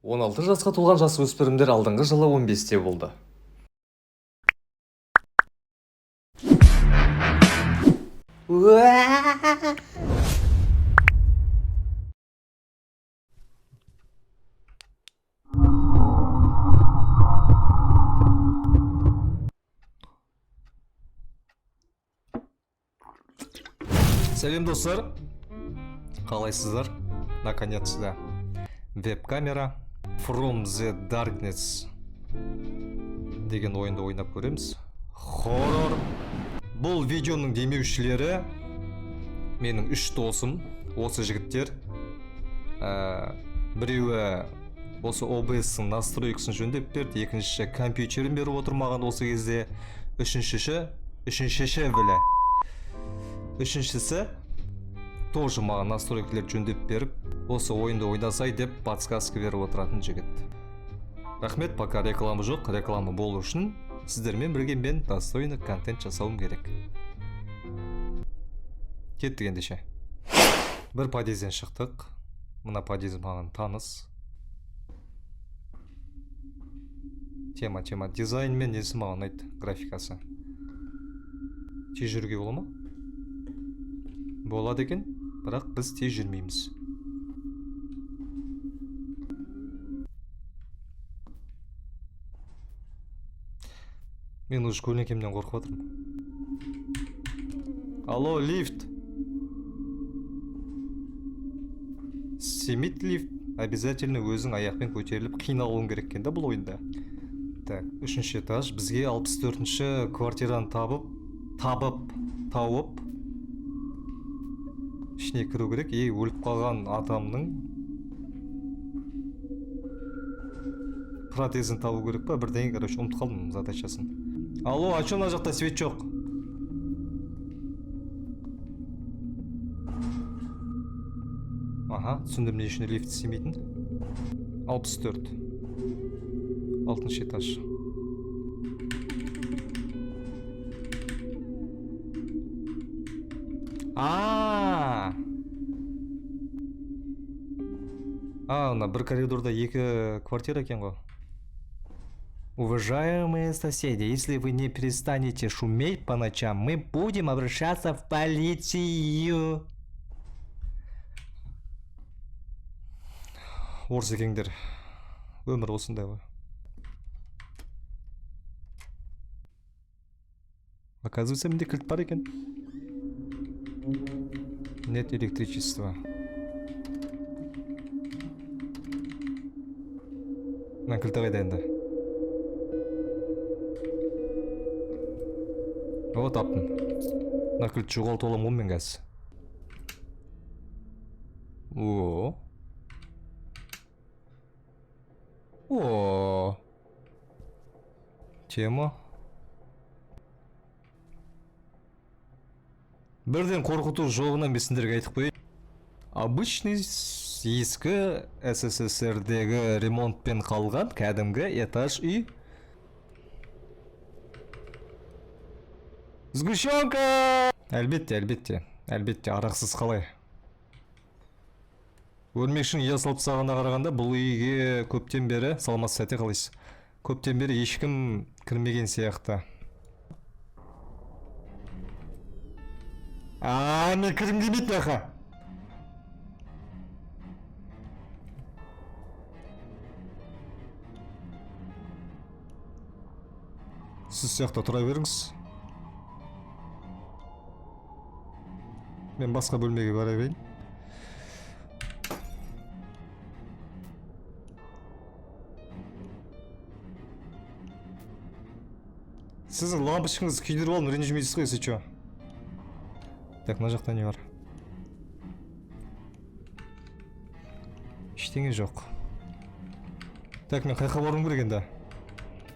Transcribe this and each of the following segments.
16 жасқа толған жасөспірімдер алдыңғы жылы 15-те болды. Сәлем, достар! Қалайсыздар? Наконец-то веб-камера. From the Darkness деген ойынды ойнап көреміз. Хоррор. Бұл видеоның демеушілері менің үш досым, осы жігіттер. Біреуі осы OBS-ның настройкасын жөндеп берді, екіншісі компьютерін беріп отыр маған осы кезде, үшіншісі біле. Үшіншісі тоже маған настройкалер жөндеп беріп, осы ойынды ойнасай деп подсказка беріп отыратын жігіт. Рахмет, пока реклама жоқ, реклама болу үшін сіздермен бірге мен достойный контент жасауым керек. Кеттік ендеше. Бір подъезден шықтық. Мына подъезд маған таныс. Тема, тема. Дизайн мен несі маған ұнайды, графикасы. Тез жүруге бола ма? Болады екен, бірақ біз тез жүрмейміз. Мен уже көлеңкемнен қорқып отырмын. Алло, лифт! Істемейді лифт. Обязательно өзің аяқпен көтеріліп қиналуың керек екен да бұл ойында. Так, үшінші этаж. Бізге 64-ші квартираны тауып, ішіне кіру керек. Ей, өліп қалған адамның протезін табу керек па? Бірдеңе, короче, ұмытып қалдым задачасын. Алло, а чё мына жақта свет жоқ? Аха, түсіндім не үшін лифт істемейтін. 64. Алтыншы этаж. А! А, мына бір коридорда екі квартира екен ғой. Уважаемые соседи, если вы не перестанете шуметь по ночам, мы будем обращаться в полицию. Орыс екеңдер. Өмір осындай ғой. Оказывается, менде кілт бар екен. Нет электричества. Мына кілті қайда енді? О, таптым. Мына кілтті жоғалтып аламын ғой мен қазір. О. О. Тема. Бірден қорқыту жоғынан мен сендерге айтып қояйын. Обычный ескі СССРдегі ремонтпен қалған кәдімгі этаж үй. Сгущенка! Әлбетте, әлбетте, әлбетте, арақсыз қалай? Өрмекшінің ұя салып тастағанына қарағанда бұл үйге көптен бері, саламатсыз, сәте, қалайсыз? Көптен бері ешкім кірмеген сияқты. А, мен кіргім келмейді мына. Сіз сияқты тұра беріңіз. Мен басқа бөлмеге бара берейін. Сіздің лампочкаңызды күйдіріп алдым, ренжімейсіз ғой, если чё. Так, мына жақта не бар? Ештеңе жоқ. Так, мен қай жаққа баруым керек енді?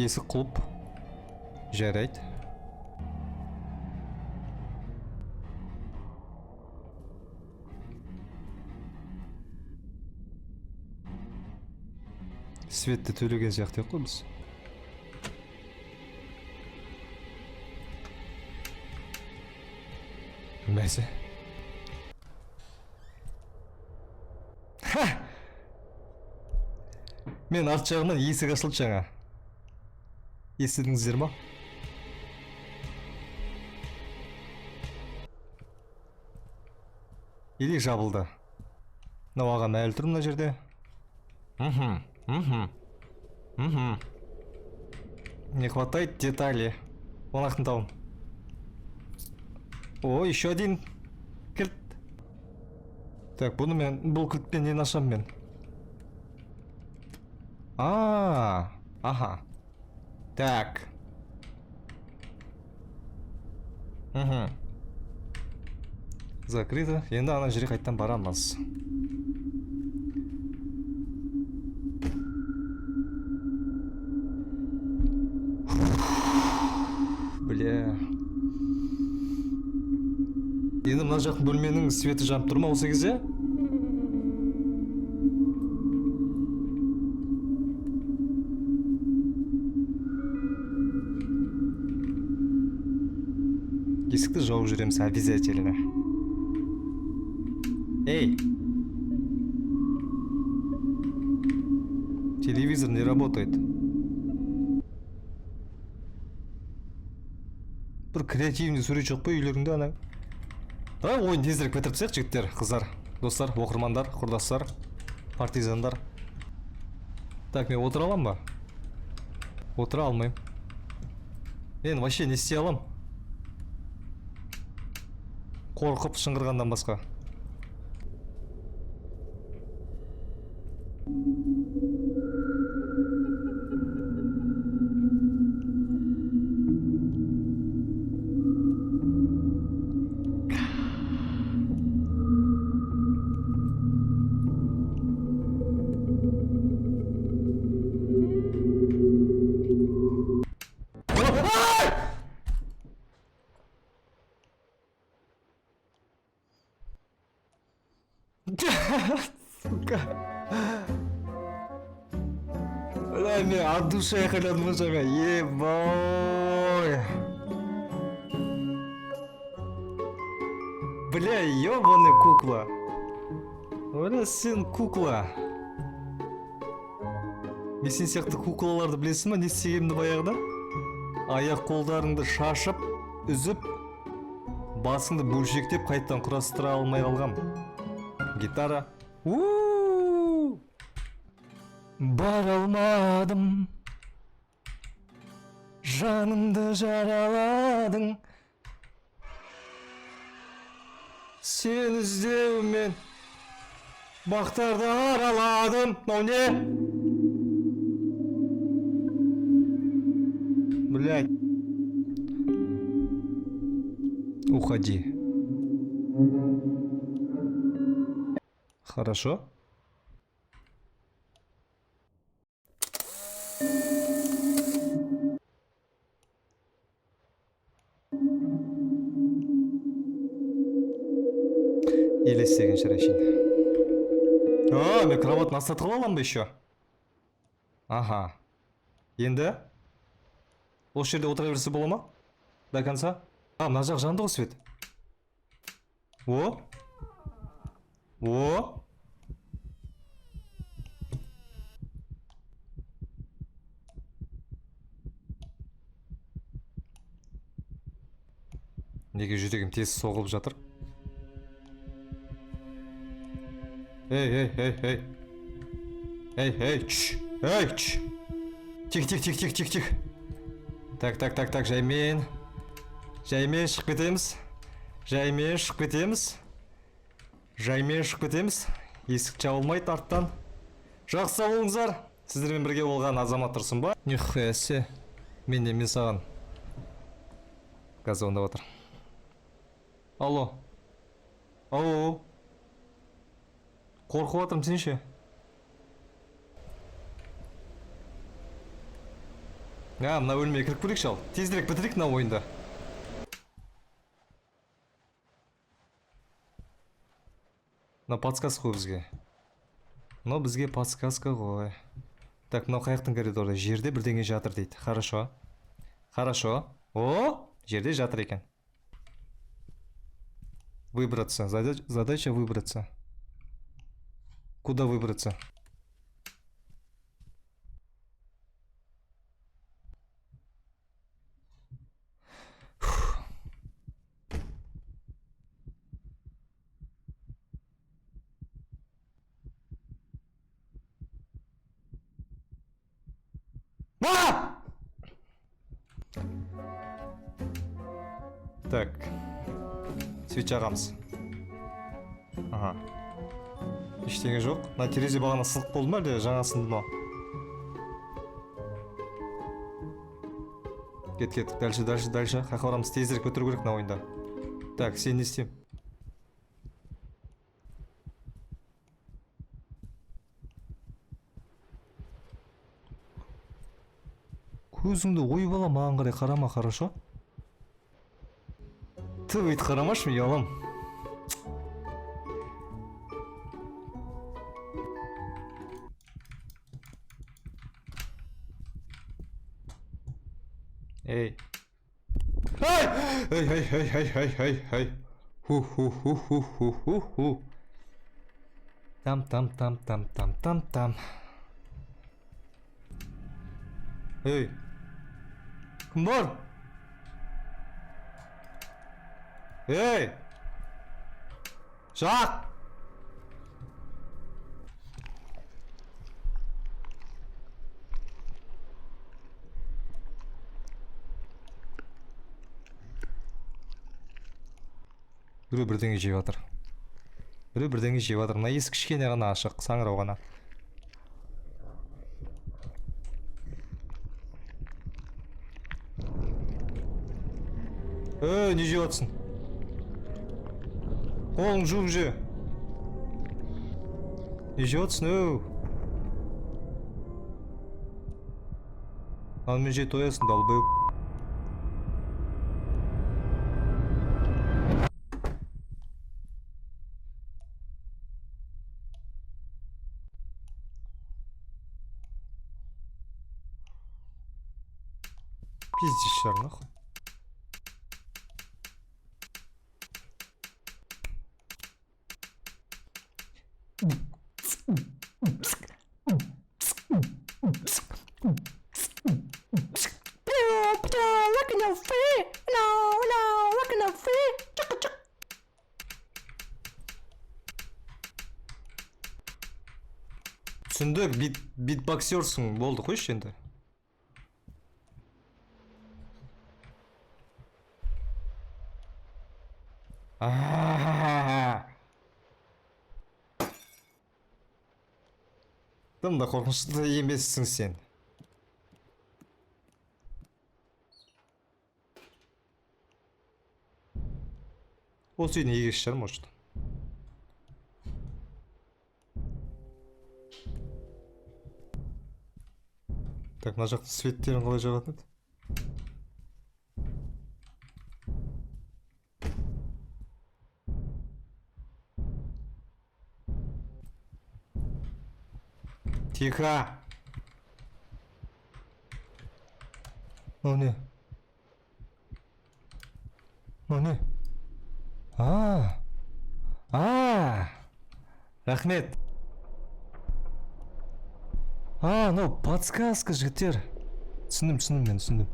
Есік құлып. Жарайды. Светті төлеген сияқты ек қой біз. Мәсе. Ха! Мен арт жағынан есік ашылды жаңа. Естідіңіздер ма? Или жабылды. Мынау ағам әлі тұр мына жерде. Мхм, мхм, мхм. Не хватает детали. Вон ақтың тауым. О, еще один кілт. Так, бұны мен, бұл кілтпен нені ашамын мен? А, аха. Так. Мхм. Закрыто. Енді ана жерге қайтадан барамыз. Бля. Енді мына жақ бөлменің светі жанып тұр ма осы кезде? Есікті жауып жүреміз обязательно. Эй! Телевизор не работает. Бір креативный сурет жоқ па үйлеріңде ана? Давай ойын тезірек бітіріп тастайық, жігіттер, қыздар, достар, оқырмандар, құрдастар, партизандар. Так, мен отыра аламын ба? Отыра алмаймын. Мен вообще не істей аламын? Қорқып шыңғырғаннан басқа. Сука. Бля, мен от души айқайладым ғой жаңа. Ебой. Бля, ебаный кукла. Бля, сен кукла. Мен сен сияқты куклаларды білесің ба, не істегенімді баяғыда? Аяқ қолдарыңды шашып, үзіп, басыңды бөлшектеп қайтадан құрастыра алмай қалғам. Гитара. У-у-у! Бара алмадым. Жанымды жараладың. Сені іздеумен бақтарды араладым. Мынау не? Блядь. Уходи. Хорошо. Елестеген шығар әшейін. А, мен кроваттың астына тығыла аламын ба еще? Аха. Енді? Осы жерде отыра берсе бола ма? До конца? А, мына жақ жанды ғой свет. О! О! Неге жүрегім тез соғылып жатыр? Эй, эй, эй, эй. Эй, эй, чш. Эй, чш. Тих, тих, тих, тих, тих, тих. Так, так, так, так, жаймен. Жаймен шығып кетеміз. Жаймен шығып кетеміз. Жаймен шығып кетеміз. Есік жабылмайды арттан. Жақсы болыңыздар. Сіздермен бірге болған Азамат Тұрсынбай. Нихуя себе. Мен де, мен саған. Қазір звондап отыр. Алло. Алло. Қорқып жатырмын, сен ше? А, мына бөлмеге кіріп көрейікші ал. Тезірек бітірейік мына ойынды. Мына подсказка ғой бізге. Мынау бізге подсказка ғой. Так, мынау қаяқтың коридоры? Жерде бірдеңе жатыр дейді. Хорошо. Хорошо. О, жерде жатыр екен. Выбраться. Задача выбраться. Куда выбраться? А! Так, свет жағамыз. Ага, ештеңе жоқ. Мына терезе бағана сынық болды ма, әлде жаңа сынды ма? Кет, кет, дальше, дальше, дальше. Қаяққа барамыз? Тезірек бітіру керек мына ойында. Так, сен не істеймін? Көзіңді ойып ала, маған қарай қарама, хорошо? Ты өйтіп қарамашы, мен ұяламын. Ей. Ай! Ей, ей, ей, ей, ей, ей, ей. Ху ху ху ху ху ху ху. Там там там там там там там. Ей. Кім бар? Ей! Жақ! Біреу бірдеңе жеп жатыр. Біреу бірдеңе жеп жатыр. Мына есік кішкене ғана ашық, саңырау ғана. Ей, не жеп жатсың? Қолың жуып же. Не жеп жатсың, өу? Нанмен жей тоясың, долбоеб. Пиздец шығар, нахуй. Түсіндік, битбоксерсің, болды, қойшы енді. А-а-а-а. Тым да қорқынышты емессің сен. Осы үйдің егесі шығар, может. Так, мына жақтың светтерін қалай жағатын еді? Тихо! Мынау не? Мынау не? А! А! Рахмет! А, мынау подсказка, жігіттер. Түсіндім, түсіндім, мен түсіндім.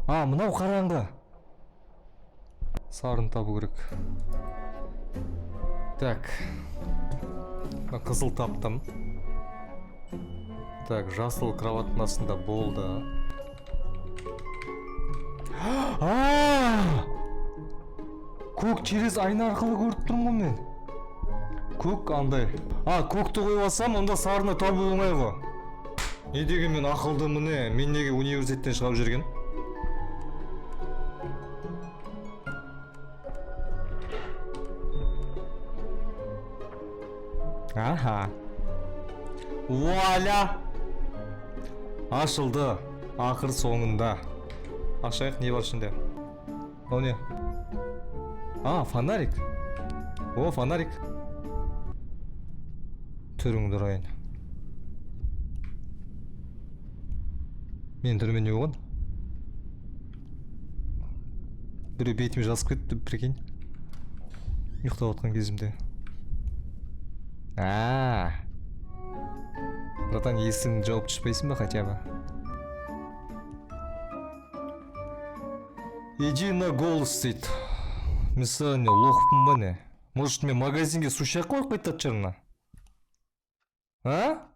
А, мынау қараңғы. Сарын табу керек. Так. Мына қызыл таптым. Так, жасыл кроваттың астында болды. А! Көк через айна арқылы көріп тұрмын ғой мен. Көк андай. А, көкті қойып алсам, онда сарыны табу оңай ғой. Не деген мен ақылды міне, мен неге университеттен шығып жүрген? Аха. Вуаля! Ашылды. Ақыр соңында. Ашайық, не бар ішінде? Мынау не? А, фонарик. О, фонарик. Түріңді ұрайын. Менің түріме не болған? Біреу бетіме жазып кетті, прикинь. Ұйықтап отқан кезімде. А. Братан, есігіңді жауып түспейсің ба хотя бы? Иди на голос дейді. Мен саған не, лохпын ба не? Может, мен магазинге суши барып қайтатын шығармын? А?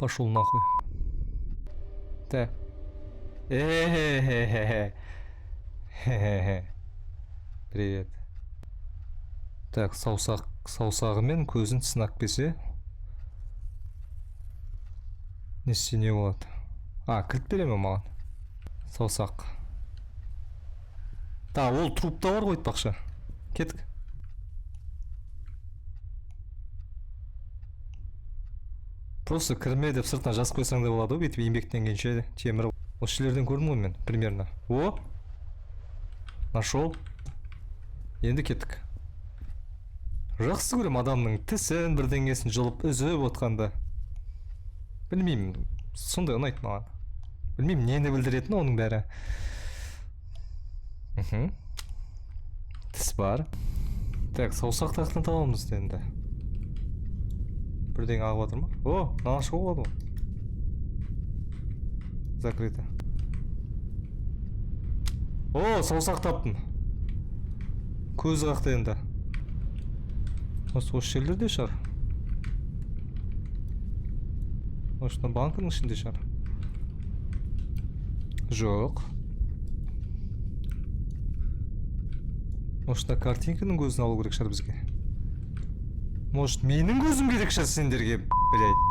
Пошел нахуй. Так. Э-хе-хе-хе. Привет. Так, саусақ, саусағымен көзін сынап келсе, не істесе, не болады? А, кілт бере ме маған? Саусақ. Та, ол трупта бар ғой айтпақшы. Кеттік. Просто кірме деп сыртынан жазып қойсаң да болады ғой, бүйтіп еңбектенгенше темір. Осы жерлерден көрдім ғой мен, примерно. О! Нашел. Енді кеттік. Жақсы көрем адамның тісін, бірдеңесін жұлып үзіп отқанда. Білмеймін, сондай ұнайды маған. Білмеймін, нені білдіретіні оның бәрі. Мхм. Тіс бар. Так, саусақ тақтан табамыз енді. Бірдеңе ағып жатыр ма? О, мынаны ашуға болады ғой. Закрыто. О, саусақ таптым. Көзі қақты енді. Осы жерлерде шығар. Может, мына банкінің ішінде шығар. Жоқ. Может, мына картинканың көзін алу керек шығар бізге. Может, менің көзім керек шығар сендерге, блядь.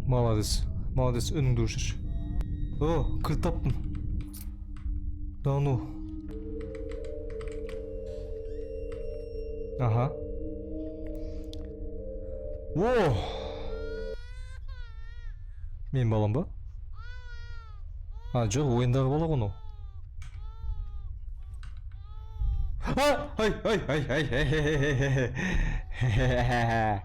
Молодец, молодец, үніңді өшірші. О, кілт таптым. Да ну. Ага. О! Мен балам ба? А, жоқ, ойындағы бала ғой мынау. А! Ай, ай, ай, ай, ай, ай, ай, ай.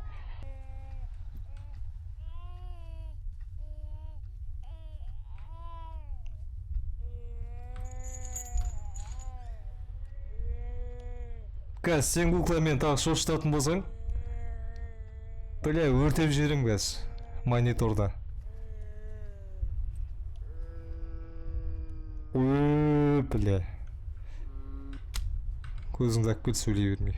Қазір сен кукламен тағы шошытатын болсаң, бля, өртеп жіберем қазір мониторда. Ой, бля. Көзіңді алып кел, сөйлей бермей.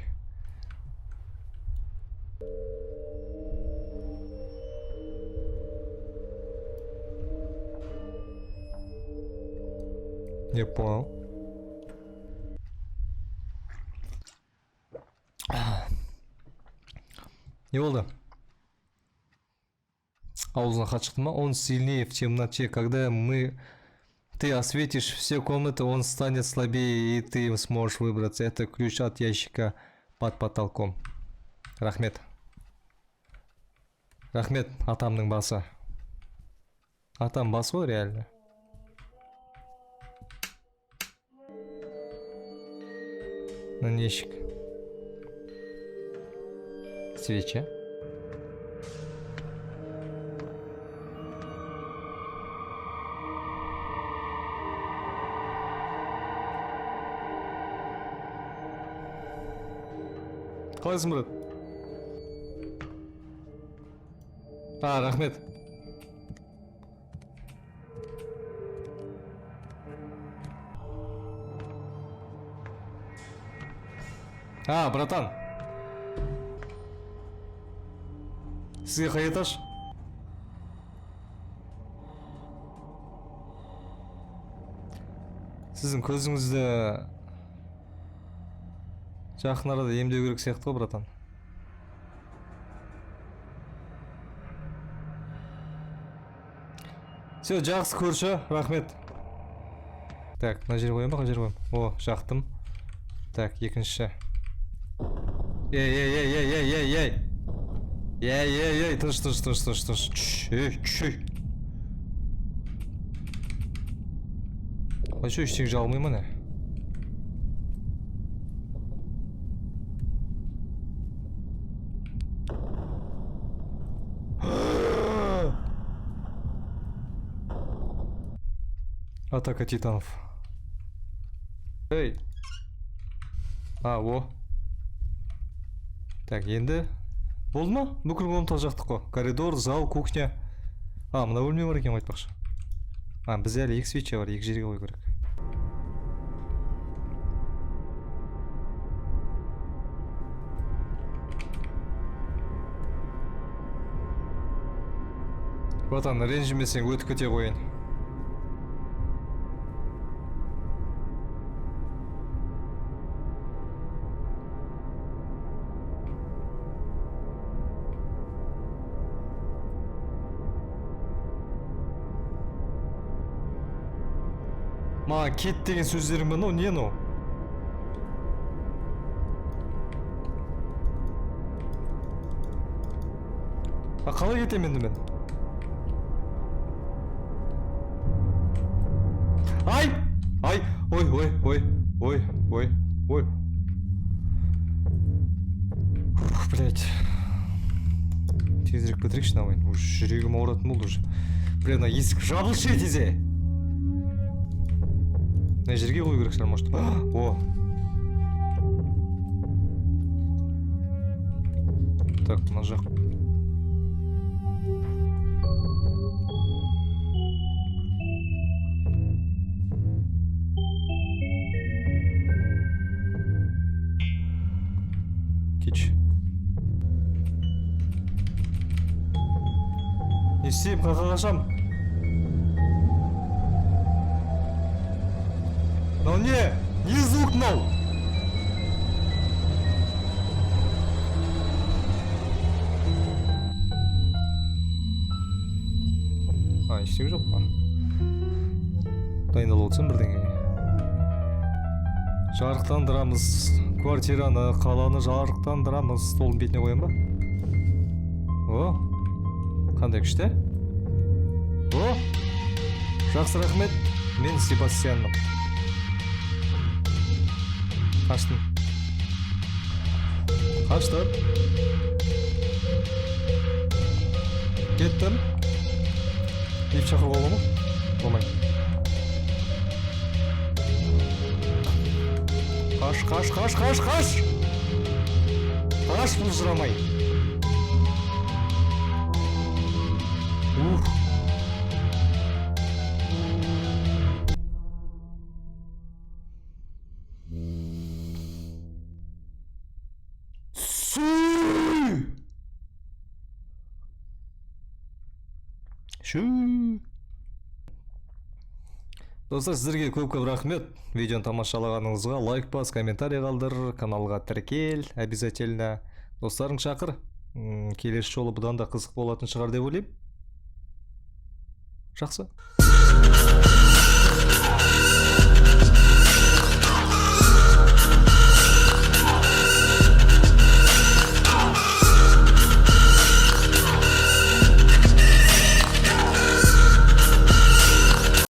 Не понял. Не болды? Аузына хат шықты ма? Он сильнее в темноте. Когда ты осветишь все комнаты, он станет слабее, и ты сможешь выбраться. Это ключ от ящика под потолком. Рахмет. Рахмет, атамның басы. Атам басы ғой, реально. Мына ящик. Свеча. Қалайсың, брат? А, рахмет. А, братан. Сізге қай этаж? Сіздің көзіңізді жақын арада емдеу керек сияқты ғой, братан. Все, жақсы көрші, рахмет. Так, мына жерге қоямын ба, қай жерге қоямын? О, жақтым. Так, екінші. Ей, ей, ей, ей, ей, ей, ей. Ей, ей, ей, тыныш, тыныш, тыныш, тыныш, тыныш. Чш, ей, чш, ей. Вообще ештеңе жағылмай ма не? Атака титанов. Эй. А, о. Так, енді болды ма? Бүкіл комната жақтық қой. Коридор, зал, кухня. А, мына бөлме бар екен ғой айтпақшы. А, бізде әлі екі свеча бар, екі жерге қою керек. Братан, ренжімесең, өтіп кете қояйын. Маған кет деген сөздерің мынау не мынау? А қалай кетемін енді мен? Ай! Ай! Ой, ой, ой, ой, ой, ой. Ух, блядь. Тезірек бітірейікші мына ойын. Уже жүрегім ауыратын болды уже. Бля, мына есік жабылшы тезе. Мына жерге қою керек шығар, может. О. Так, мына жақ. Кич. Не істеймін, қайда қашам? Мынау не? Не звук мынау? А, ештеңе жоқ па? Дайындалып отырсам бірдеңеге. Жарықтандырамыз квартираны, қаланы жарықтандырамыз. Столдың бетіне қоямын ба? О, қандай күшті. О, жақсы, рахмет. Мен Себастьянмын. Қаштым. Қаштым. Кеттім. Лифт шақыруға бола ма? Болмайды. Қаш, қаш, қаш, қаш, қаш! Қаш, бұлжырамай. Ух. Сүй! Шу! Достар, сіздерге көп-көп рахмет. Видеоны тамашалағаныңызға лайк бас, комментарий қалдыр, каналға тіркел, обязательно. Достарың шақыр. Келесі жолы бұдан да қызық болатын шығар деп ойлаймын. Жақсы.